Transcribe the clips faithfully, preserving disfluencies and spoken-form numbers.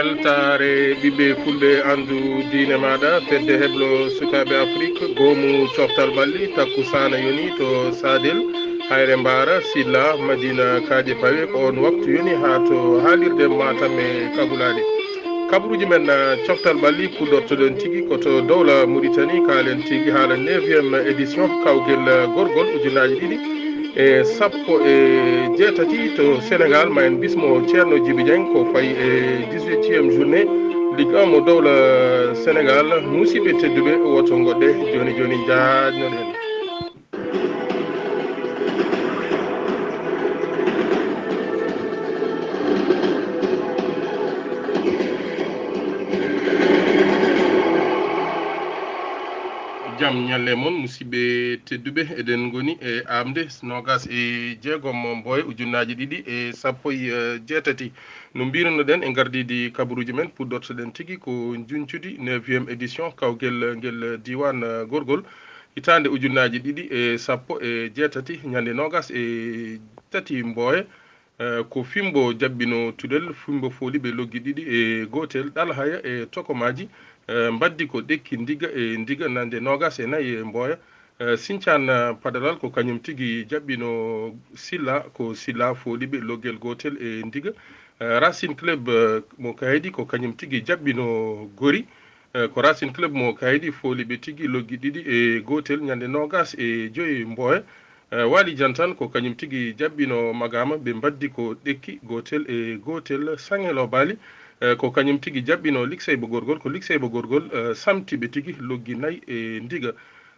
Weltaare ɓiɓɓe fulɓe, anndu diine maaɗa, fedde heblo sukaaɓe Afrik, goomu coftal ɓalli, takkusaana yoni to Saadel, Hayre Mbaara, Silla, Madina, Kaaƴe Pawe, ko on waktu yoni haa to haalirde Matam e Kagulaaɗe. Kabaruuji men, eh, coftal ɓalli, puɗɗortoɗen tigi ko to Dowla Muritani, kaalen tigi haala neuvième édition Kawgel, eh, Gorgol ujunaaji ɗiɗi e sappo e jeetati to Sénégal. Ma en bismo Ceerno Jibi Dieng ko fayi e dix-huitième journée Ligue un mo Dowla Sénégal. Musidɓe tedduɓe, woto ngoɗɗe, jooni jooni njaajnoɗen. Jam ñalle mon, musidɓe tedduɓe, eɗen ngoni e aamde noogas e jeegom Mboye ujunaaji ɗiɗi e sappo e jeetati. No mbirunoɗen e ngardiidi kabaruuji men, puɗɗortoɗen tigi ko njuncudi neuvième édition Kawgel ngel diiwaan Gorgol, hitaande ujunaaji ɗiɗi e sappo e jeetati, ñande noogas e tati Mboye. Eh, ko Fimbo jaɓɓino Tulel, Fimbo Foliɓe loggi ɗiɗi e gootel, Ɗalhaya e Tokomaaji, eh, mbaddi ko Ɗekki Ndiga e Ndiga, ñande noogas e nayi e Mboya. Eh, Sincaan, eh, Padalal ko kañum tigi jaɓɓino Silla, ko Silla Foliɓe loggel gootel e Ndiga. Eh, Racine Club, eh, mo Kaydi ko kañum tigi jaɓɓino Gori. Eh, ko Racine Club mo Kaydi Foliɓe tigi loggi ɗiɗi e gootel, ñande noogas e joyi Mboya. Eh, Waali Jantan ko kañum tigi jaɓɓino Magaama, ɓe mbaddi ko Ɗekki gootel e gootel. Saŋe Loobaali, eh, ko kañum tigi jaɓɓino Likseyba Gorgol, ko Likseyba Gorgol, eh, samti ɓe tigi loggi nayi e Ndiga.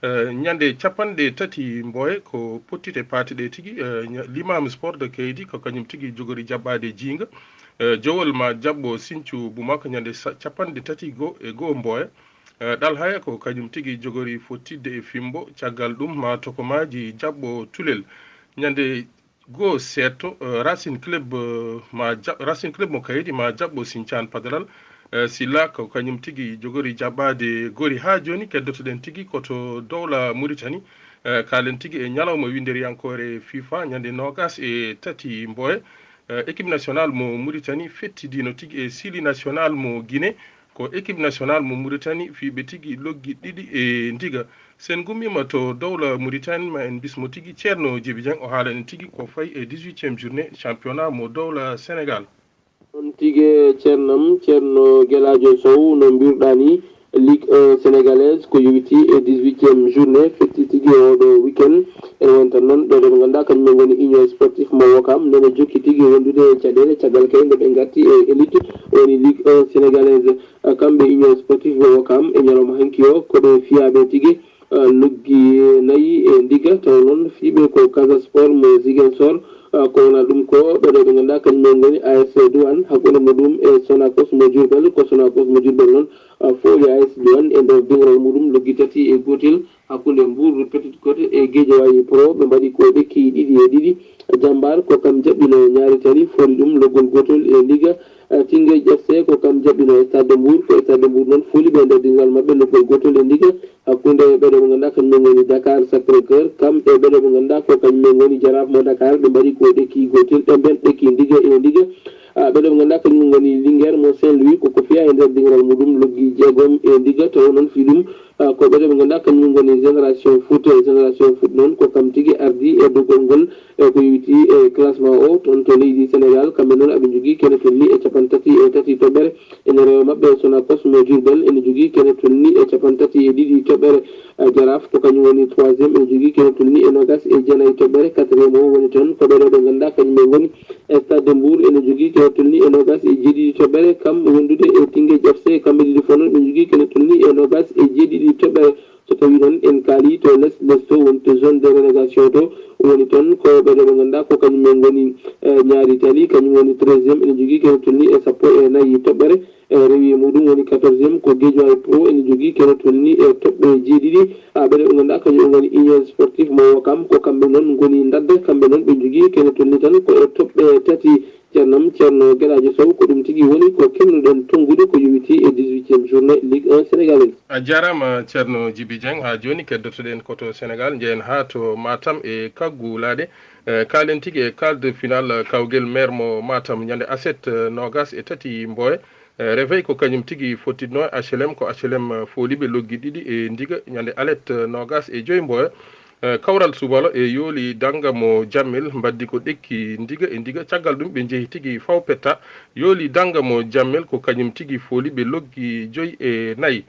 Eh, ñande capanɗe tati Mboye ko pottite paati ɗe tigi, eh, ña-, Limam Sport de Keydi ko kañum tigi jogori jaɓɓaade Jiinga. Eh, Jowol ma jaɓɓo Sincu Bumaka ñande sa-, capanɗe tati go e goo Mboye. Eh, Ɗalhaya ko kañum tigi jogori fottidde e Fimbo, caggal ɗum ma Tokomaaji jaɓɓo Tulel. Ñande goo seeɗto, eh, Racine Club, eh, ma ja-, Racine Club mo Kaydi ma jaɓɓo Sincaan Padalal. Eh, Silla ko kañum tigi jogori jaɓɓaade Gori. Haa jooni keddotoɗen tigi ko to Dowla Muritani. Eh, kaalen tigi e ñalawma winnderiyankoore FIFA ñande noogas e tati Mboye. Eh, équipe nationale mo Muritani fettidiino tigi e Sili national mo Guinée. Ko équipe nationale mo Muritani fii ɓe tigi loggi ɗiɗi e Ndiga. Sen ngummiima to Dowla Muritani, ma en bismo tigi Ceerno Jibi Dieng, o haalani tigi ko fayi e dix-huitième journée championnat mo Dowla Sénégal. On tigi, Ceernam, Ceerno Gelaajo Sow, no mbiruɗaa ni, Ligue un sénégalaise ko yowiti e dix-huitième journée, fetti tigi e oɗo weekend. Ene woni tan noon, ɓeɗo ɓe ngannduɗaa kañum en ngoni Union Sportif mo Wokam, nde no jokki tigi wondude e caɗeele, caggal kay nde ɓe ngatti e élite, woni Ligue un sénégalaise. Eh, kamɓe Union Sportif mo Wokam e ñalawma hanki o, ko ɓe fiyaaɓe tigi, eh, loggi nayi e Ndiga, taw noon fiiɓe ko Casa Sport mo Ziguinchor. Eh, ko wona ɗum ko ɓeɗo ɓe ngannduɗaa kañum en ngoni A S Douane, hakkunde muɗum e Sonacos mo Diourbel, ko Sonacos mo Diourbel noon, eh, fooyi A S Douane e nder diŋral muɗum loggi tati e gootel, hakkunde Mbour Petite Côte e Guédiawaye Pro, ɓe mbaɗi ko ɗekki ɗiɗi e ɗiɗi. Jambar ko kam jaɓɓino Ñaari Tali, fooyi ɗum loggol gootol e Ndiga. Eh, Teungueth F C ko kam jaɓɓino Stade de Mbour, ko Stade de Mbour noon fooyi ɓe nder diŋral maɓɓe loggol gootol e Ndiga. Hakkunde ɓeɗo ɓe ngannduɗaa kañum en ngoni Dakar Sacré-Cœur, kam e ɓeɗo ɓe ngannduɗaa ko kañum en ngoni Jaraaf mo Dakar, ɓe mbaɗi ko ɗekki gootel, ɓe mben ɗekki Ndiga e Ndiga. Ah, ɓeɗo ɓe ngannduɗaa kañum en ngoni Linguère mo Saint-Louis, ko ko fiya e nder diŋral muɗum loggi jeegom e Ndiga, taw noon fii ɗum, ah, ko ɓeɗo ɓe ngannduɗaa kañum en ngoni Génération Foot. Génération Foot noon ko kam tigi ardi e doggol ngol, e ko yowiti e classement o toon to leydi Sénégal, kamɓe noon aɓe njogii kene tolni e capanɗe tati e tati toɓɓere. Ene rewa maɓɓe Sonacos mo Diourbel ene jogii kene tolni e capanɗe tati e ɗiɗi toɓɓere. Eh, Jaraaf ko kañum woni troisième, ene jogii kene tolni e noogas e jeenayi toɓɓere. Quatrième o woni toon ko ɓeɗo ɓe ngannduɗaa kañum en ngoni e Stade de Mbour, ene jogii kene tolni e noogas e jeeɗiɗi toɓɓere. Kam wondude e Teungueth F C, kamɓe ɗiɗi fof noon ɓe njogii kene tolni e noogas e jeeɗiɗi toɓɓere. So tawii noon en kaalii to les, les to woni to zone de relégation to, woni toon ko ɓeɗo ɓe ngannduɗaa ko kañum en ngoni, eh, Ñaari Tali, kañum woni treizième, ene jogii kene tolni e sappo e nayi toɓɓere. Eh, rewi e muɗum woni quatorzième ko Guédiawaye Pro, ene jogii kene tolni e toɓɓe jeeɗiɗi. Ah, ɓeɗo ɓe ngannduɗaa kañum en ngoni Union Sportive mo Wokam, ko kamɓe noon ngoni ndadde, kamɓe noon ɓe njogii kene tolni tan ko e toɓɓe tati. Ceernam, Ceerno Gelaajo Sow, ko ɗum tigi woni ko keɓnuɗen tonngude ko yowiti e dix-huitième journée Ligue un sénégalaise. A jaaraama, Ceerno Jibi Dieng. Haa jooni keddotoɗen ko to Sénégal, njehen haa to Matam e Kaggu Laaɗe. Eh, kaalen tigi e quart de finale kawgel maire mo Matam ñande aset, eh, noogas e tati Mboye. Eh, Réveil ko kañum tigi fottitnoo e H L M, ko H L M fooli ɓe loggi ɗiɗi e ndiga ñande alet, eh, noogas e joy mboyo. Eh, kawral Subalo e yooli dannga mo Jammel, mbaddi ko ɗekki ndiga e ndiga. Caggal ɗum ɓe njehi tigi faw petta, yooli dannga mo Jammel ko kañum tigi fooli ɓe loggi joy e nayi.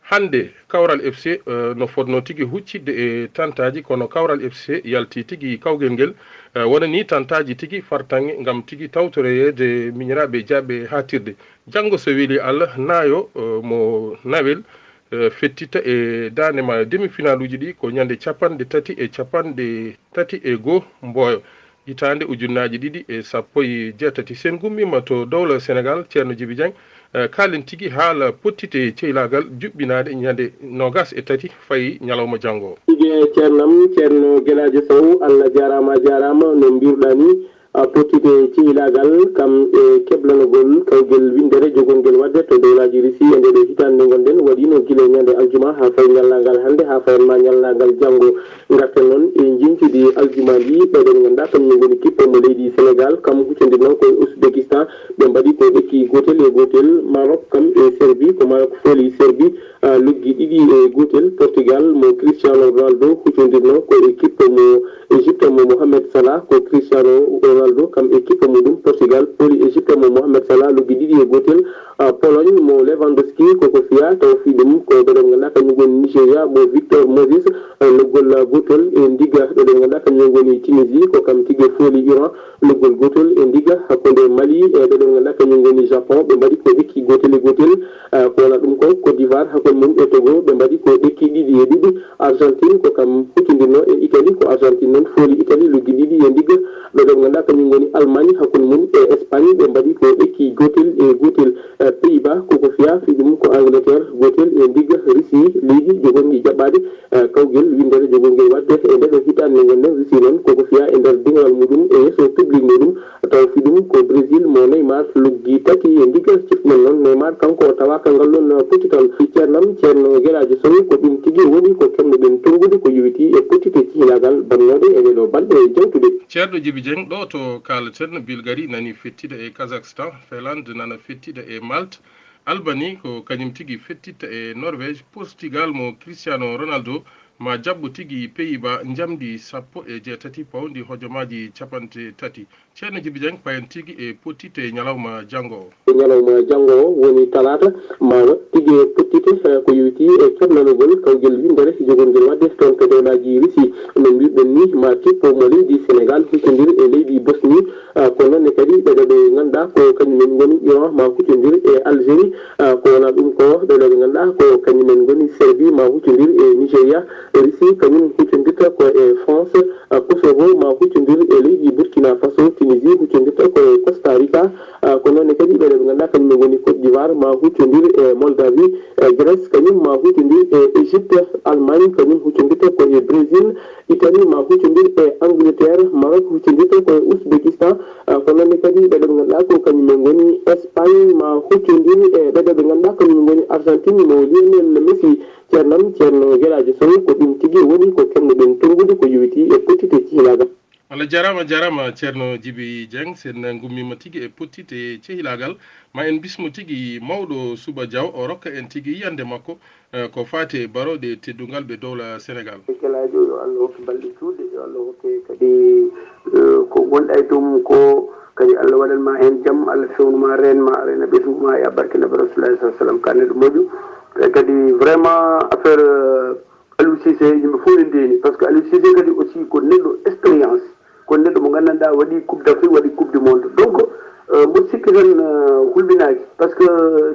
Hannde, Kawral F C, eh, no fotnoo tigi huccitde e tantaaji, kono Kawral F C yalti tigi kawgel ngel, eh, wonani tantaaji tigi fartaŋŋe ngam tigi tawtoreede miñiraaɓe jaaɓe haatirde. Janngo, so weli Allah, Naayo, eh, mo Nawel, eh, fettitta e daande ma demi-finaaluuji ɗi ko ñande capanɗe tati e capanɗe tati e goo mboyo. Hitaande ujunnaaji ɗiɗi e sappo e jeetati. Sen ngummiima to dowla Senegaal, Ceerno Jibi Jeŋ, eh, kaalen tigi haala pottite ceylaagal juɓɓinaade ñande noogas e tati fayi ñalawma janngo. Tigi e ceernam, Ceerno Gelaajo Sow, Allah jaaraama, a jaaraama, no mbiruɗaa ni, a pottite ceylaagal kam e keblanogol kawgel winndere jogongel waɗde to dowlaaji Risi e ndeɗo hitaande nde ngonɗen, waɗiino gila ñande aljuma haa fayi ñallaagal hannde, haa fayi ma ñallaagal janngo. Ngarten noon e njeñtudi aljuma ndi, ɓeɗen ngannduɗaa kañum ngoni kippo mo leydi Senegaal, kam huccondirnoo ko e Uzbekistan, ɓe mbaɗi ko ɗekki gootel e gootel. Maroc kam e Serbie, ko Maroc fooli Serbie, ah, loggi ɗiɗi e gootel. Portugal mo Cristiano Ronaldo huccondirnoo ko e kippo mo Égypte mo Mohamed Salah, ko Cristiano Ronaldo kam e kippo muɗum. Portugal fooli Égypte mo Mohamed Salah loggi ɗiɗi e gootel. Ah, Pologne mo Lewandowski koko fiya, taw fii ɗum ko ɓeɗen ngannduɗaa kañum ngoni Nigeria mo Victor Moses, ah, loggol, ah, gootol e ndiga. Ɓeɗen ngannduɗaa kañum ngoni Tunisie, ko kam tigi fooli Iran loggol gootol e ndiga. Hakkunde Mali e ɓeɗen ngannduɗaa kañum ngoni Japon, ɓe mbaɗi ko ɗekki gootel e gootel. Ah, ko wona ɗum ko Côte d'Ivoire hakkunde mum e Togo, ɓe mbaɗi ko ɗekki ɗiɗi e ɗiɗi. Argentine ko kam huccondirnoo e Italie, ko Argentine noon fooli Italie loggi ɗiɗi e ndiga. Ɓeɗen ngannduɗaa kañum ngoni Allemagne hakkunde mum e Espagne, ɓe mbaɗi ko ɗekki gootel e gootel. Eh, Pays-Bas koko fiya fii ɗum ko Angleterre gootel e ndiga. Russie, leydi jogorndi jaɓɓaade, eh, kawgel winndere jogorngel waɗde e ndeɗo hitaande nde ngonɗen. Russie noon koko fiya e nder duŋal muɗum e yeeso public muɗum. Taw fii ɗum ko Brésil mo Neymar loggi tati e ndiga. Ciften noon Neymar, kanko o tawaaka ngal ɗon pottital. Ceernam, Ceerno Gelaajo Sow, ko ɗum tigi woni ko keɓnoɗen tonngude ko yowitii e pottite ceylaagal bannooɗe e ɗeɗo balɗe jawtuɗe. Ceerno Jibi Jeŋ, ɗo to kaaleten, Bulgarie nani fettida e Kazakhstan, Finlande nana fettida e Malte, Albanie ko kañum tigi fettitta e Norvège, Portugal mo Cristiano Ronaldo ma jaɓɓo tigi Pays-Bas njamndi sappo e jeetati pawndi hojomaaji capanɗe tati. Ceerno Jibi Jeŋ, payen tigi e pottite ñalawma janngo o. E ñalawma janngo o woni talaata, ma waɗ tigi e pottite, eh, ko yowitii e keɓnanogol kawgel winndere jogorngel waɗde toon to dowlaaji Russie. No mbiruɗen ni, ma kippo mo leydi Senegaal huccondir e leydi Bosnie. Ah, ko noon ne kadi ɓeɗo ɓe ngannduɗaa ko kañum en ngoni Iran ma huccondir e Algérie. Ah, ko wona ɗum ko ɓeɗo ɓe ngannduɗaa ko kañum en ngoni Serbie ma huccondir e Nigeria. Russie kañum huccondirta ko e France. Ah, Kosovo ma huccondir e leydi Burkina Faso. Tunisie huccondirta ko e Costa Rica. Ah, ko noon ne kadi ɓeɗo ɓe ngannduɗaa kañum en ngoni Côte d'Ivoire ma huccondir e Moldavie. Eh, Grèce kañum ma huccondir e Égypte. Allemagne kañum huccondirta ko e Brésil. Italie ma huccondir e Angleterre, Maroc huccondirta ko e Uzbekistan. Ah, ko noon ne kadi ɓeɗo ɓe ngannduɗaa ko kañum en ngoni Espagne ma huccondir e ɓeɗo ɓe ngannduɗaa kañum en ngoni Argentine mo Lionel Messi. Ceernam, Ceerno Gelaajo Sow, ko ɗum tigi woni ko keɓnoɗen tonngude ko yowitii e pottite ceylaagal. Allah jaaraama, jaaraama Ceerno Jibi Jeŋ, sen ngummiima tigi e pottite ceylaagal. Ma en bismo tigi mawɗo Suba Jaw, o rokka en tigi yiyannde makko, eh, ko faati e barooɗe teddungal ɓe dowla Senegaal. Gelaajo, yo Allah hokku balɗe juutɗe, yo Allah hokke kadi, eh, ko ngonɗa e dow mum ko, kadi Allah waɗan ma heen jam, Allah fewnu ma, reen ma, reena ɓesngu ma, ya barke Nabi Rasulullah sallallahu alaihi wasallam, ka neɗɗo moƴƴo. E kadi vraiment affaire, eh, Aliou Cissé, yimɓe fof ne ndeeni, parce que Aliou Cissé kadi aussi ko neɗɗo expérience, ko neɗɗo mo nganndanɗaa waɗi Coupe d'Afrique, waɗi Coupe du Monde. Donc, eh, mboɗo sikki tan, eh, hulɓinaaki, parce que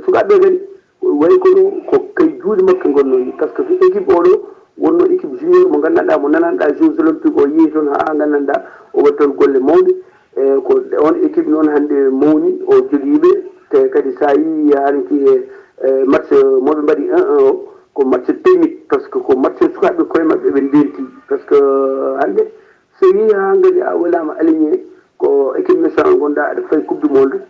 sukaaɓe kadi, way kono ko kay juuɗe makko ngonnoo ni, par ce que équipe oɗo wonno équipe junior mo nganndanɗaa, mo nananɗaa Jeux Olympiques o yehi toon haa nganndanɗaa o waɗi toon golle mawɗe. E ko on équipe noon hannde mawni, o jogiiɓe, te kadi so a yii hanki e, e match mo ɓe mbaɗi un un o, ko match technique, par ce que ko match sukaaɓe koye maɓɓe ɓe ndenti, par ce que hannde so yii haa ngadi a welaama aligné, ko équipe nationale ngonɗaa, aɗa fayi Coupe du Monde,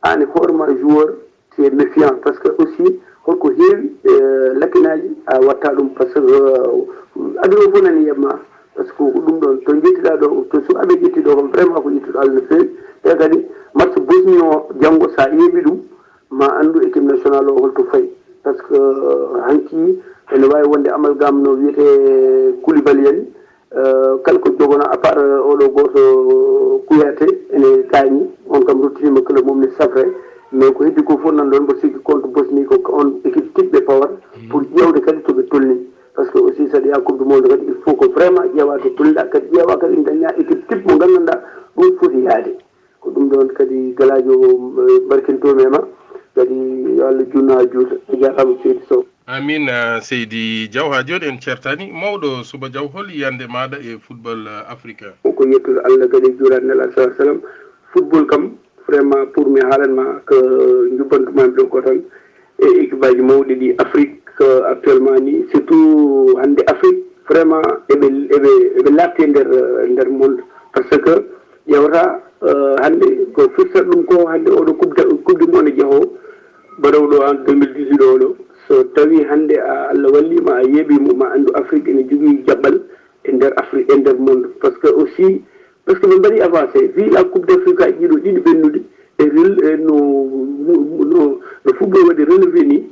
aan e hoore ma joueur, c'est méfiant, par ce que aussi holko heewi, eh, lakkinaaji a watta ɗum, par ce que, eh, aduna o fof nani yemma, par ce que ko ɗum ɗon to jettiɗaa ɗo, to sukaaɓe ƴetti ɗo kam vraiment ko ƴettuɗo Allah no feewi. Te kadi match Bosnie o janngo so a ƴeewi ɗum, ma anndu équipe national o holto fayi. Par ce que hanki ene waawi wonde amalgame no wiyetee Koulibaly en, kala ko jogono à part oɗo gooto Kouyaté ene gaañi, on kam ruttinima club mum ne safre. Mais ko heddi ko fof nan ɗon, mboɗo sikki contre Bosnie ko on équipe tiɗɓe power pour ƴeewde kadi to ɓe tolni. Par ce que aussi saɗa yaha coupe du monde kadi il faut ko vraiment ƴeewa to tolniɗa, kadi ƴeewa kadi daña équipe type mo nganndanɗa ɗum foti yaade. Ko ɗum ɗon kadi Galajo, mbarkintomi e ma kadi, yo Allah junno ha juuta. A jarama seydi Sow. Amin. Seydi Diaw, ha joni en certani. Mawɗo Suba Diaw, hol yiyande maɗa e football Afrique? Ko yettude Allah kadi e juurade Nela sa sallam. Football kam vraiment pour mi haalan ma ko jubbantumami ɗo ko tan e équipe aji mawɗi ɗi Afrique actuellement ni, surtout hande Afrique vraiment eɓe eɓe eɓe latte nder nder monde. Par ce que ƴewata hande ko firtata ɗum ko hande oɗo coupe du monde jeehowo baɗowo ɗo en deux mille dix-huit oɗo, so tawi hande a Allah wallima a yeeɓimo ma anndu Afrique ene jogui jaɓɓal e nder Afrique e nder monde. Par ce que aussi par ce que ɓe mbaɗi avancé, vu la coupe d'Afrique aji ɗiɗo ɗiɗi ɓennude e rel e no no no football waɗi relevé ni.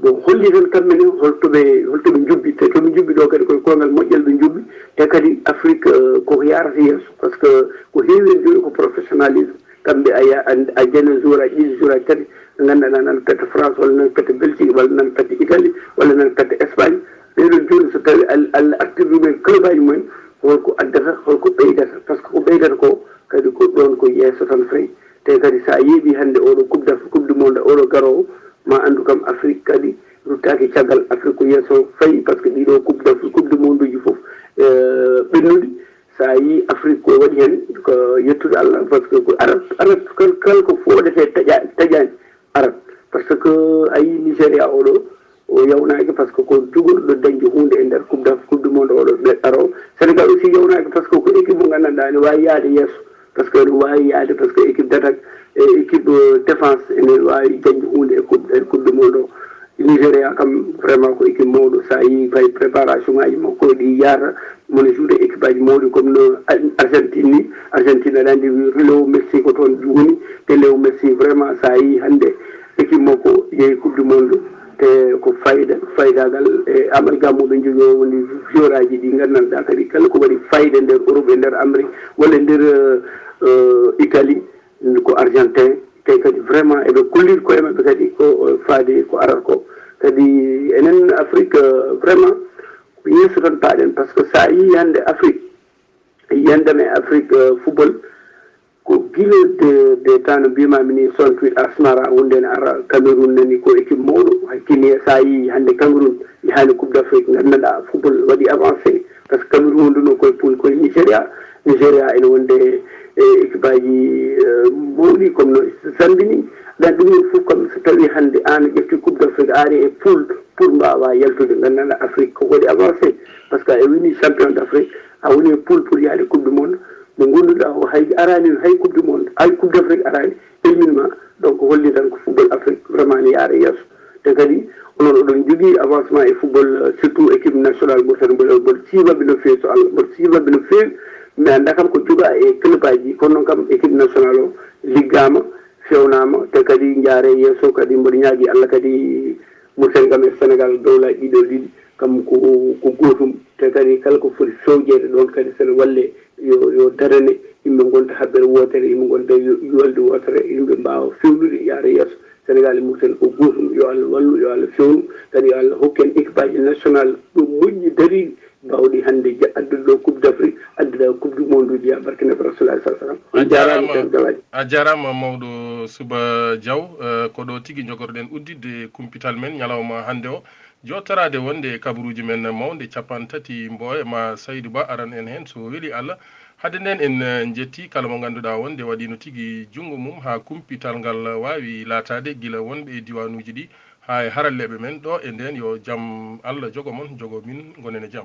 Bon, holli tan kamɓe ne holto ɓe holto ɓe jubbi, te to ɓe jubbi ɗo kadi koye koyngal moƴƴal ɓe jubbi. Te kadi Afrique ko yarata yeeso par ce que ko heewi en joni ko professionnalisme. Kamɓe a jana jour aji ɗiɗi jour aji tati ɓe nganndanɗa nan pette France walla nan pette Belgique walla nan pette Italie walla nan pette Espagne. Ɓeɗon joni so tawi Allah artiri ɗumen club aji mumen, holko addata holko ɓeydata? Par ce que ko ɓeydata ko kadi ko ɗon ko yeeso tan fayi. Te kadi sa yeeɓi hande oɗo coupe d'Afrique coupe du monde oɗo garowo ma anndu kam Afrique kadi ruttaki caggal. Afrique ko yeeso fayi par ce que ɗiɗo coupe d'Afrique coupe du monde uji foof ɓennuɗi. Sa yi Afrique ko waɗi hen ko yettude Allah par ce que ko arat arat kala ko fodete taƴani taƴani arat. Par ce que a yi Nigéria oɗo o yawnaki par ce que ko jogorɗo dañde hunde e nder coupe d'Afrique coupe du monde oɗo ɓe aro. Sénégal aussi yawnaki par ce que ko équipe mo gandanɗa ne wawi yaade yeeso par ce que ne wawi yaade par ce que équipe d'attaque e équipe défense ene wawi dañde hunde e coupe e coupe du monde o. Nigéria kam vraiment ko équipe mawɗo sa yi kay préparation ngaji makko ɗi yara mona joude équipe aji mawɗi comme no Argentine ni. Argentine aɗa andi Leo Messi ko toon woni te Leo Messi vraiment sa yi hande équipe makko yeehi coupe du monde te ko fayida fayidagal e amal gammuɗo jogi o woni joueur aji ɗi gandanɗa kadi kala ko waɗi fayida nder Europe e nder Amérique walla nder Italie ko argentin. Te kadi vraiment eɓe kolliri koye maɓɓe kadi ko faade ko arat ko kadi enen Afrique vraiment ko yeeso tan paaɗen par ce que sa yi hande Afrique yiyandam e Afrique football ko gila de de temps no mbimami ni soixante-huit Asmara wonde ne ara Cameroun nani ko équipe mawɗo hakkille sa yi hande Cameroun yahani coupe d'Afrique gandanɗa football waɗi avancé par ce que Cameroun wonduno koye poule koye Nigéria. Nigéria ene wonde e équipe aji mawɗi comme no Zambie ni. Ɗan ɗum ɗon fof kam so tawi hande an a ƴetti coupe d'Afrique a ari e poule pour mbawa yaltude gandanɗa Afrique ko waɗi avancé par ce que a wini champion d'Afrique a woni e poule pour yaade coupe du monde mo gonduɗa o hay arani hay coupe du monde hay coupe d'Afrique arani. Pelmin ma donc holli tan ko football Afrique vraiment ne yaara yeeso. Te kadi onon oɗon jogui avancement e football surtout équipe nationale mo tan mboɗo mboɗo siibaɓe no fewi so Allah mboɗo siibaɓe no fewi. Mi anda kam ko joga e club aji kono noon kam équipe nationale o liggama fewnama te kadi jaare yeeso kadi mboɗo ñaagui Allah kadi Mauritanie kam e Sénégal dowlaji ɗiɗo ɗiɗi kam ko ko gotum te kadi kala ko foti fewjeede ɗon kadi sene walle yo yo darane yimɓe ngonta haɓɓere wootere yimɓe ngonta yolde wootere yimɓe mbawa fewnude yaara yeeso. Sénégal e Mauritanie ko gotum yo Allah wallu yo Allah fewnu kadi yo Allah hokku en équipe aji national ɗo moƴƴi dariɗi bawɗi hande addude ɗo coupe d'Afrique addude coupe du monde uji ya barkine ko rasulullah sa sallam. On jarama tan galaji. A jarama mawɗo Suba Diaw. Ko ɗo tigi jogorɗen udditde kumpital men ñalawma hande o. Jottaraade wonde e kabaruuji men mawɗi cappanɗe tati Mboye ma Saydu Ba aran en heen so weli Allah. Hade ndeen en njettii kala mo ngannduɗaa wonde waɗiino tigi junngo mum haa kumpital ngal waawi laataade gila wonɓe e diwaanuuji ɗi haa e haralleeɓe men ɗo e ndeen yo jam Allah jogo mon jogo min ngonen e jam.